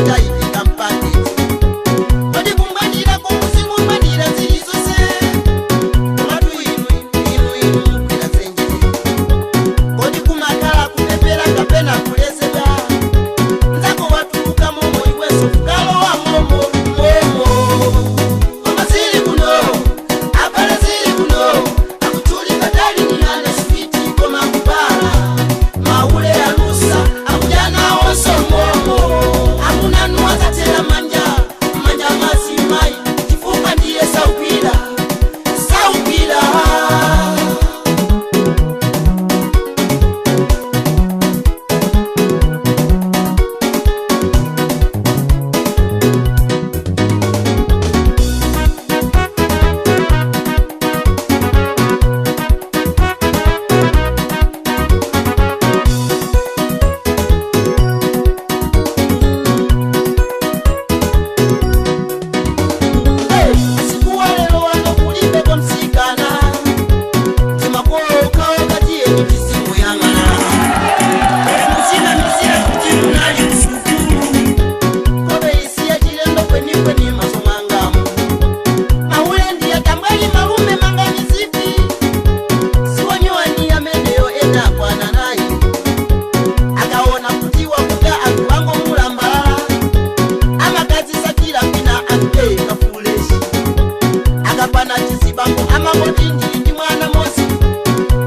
Taipika mpaketi kodi kumbwanira komuzingumbwanira zilizonse komatu inu inu inu mukwira dzenje kodi kumakhala kupepera kapena kulezedwa nzako watuluka momo iwenso kukalowa momo momo koma zili kuno abale zili kuno akutulika dali ni ana sifiti koma kupala maule alusa akujana onso momo amunanu azatera manja manja mazimai chifukwa ndiye saupira saupira. Siku walero wano kulibe kwa msikana timakolokaoka tiyeni tisimu yang'ana musina misira kuti munali kusukulu kobe isiya chilendo kwenikweni maso mwangamu maule ndiye tambwali malume mangani zipi siwonyiwani ameneyo ena kwana naye akaona kuti wakuda anthu angomulambalala amakazisakira kwina anteka fuleshi akapana chizibango amangoti ndili ndi mwana mosi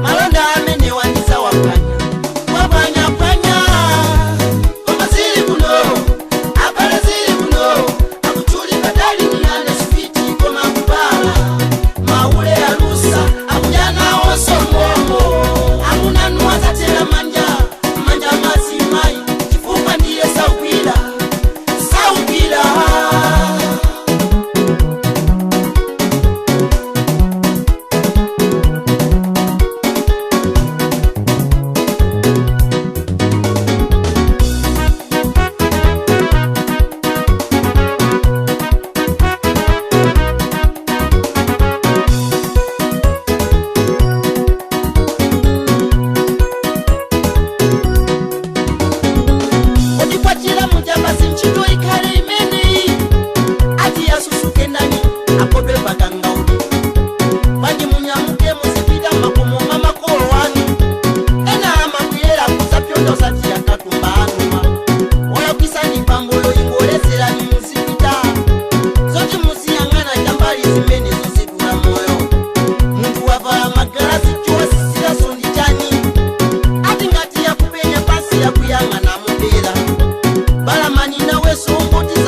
malonda amene wandisa wapwanya wapwanyapwanya koma zili kuno abale zili kuno akutulika dali ni ana sifiti koma kupala maule alusa akujana onso momo amunanu azatera manja manja mazimai chifukwa ndiye saupira saupira. Kodikwatira mujambasi ntchito ikhale imeneyi ati yasusuke ndani akodwe pakangauli bwanji munyamuke muzipita makomo mamakolo anu ena amabwera kusapyonda usati yakatumba anuwa olakwisani pamboyo ingolezerani muzipita zoti muziyang'ana chambali zimene zozidula moyo munthu wavala magalasi chiwasisiraso ndi chani ati ngati yakupenya pasi yakuyang'ana mubera balamani naweso umboti.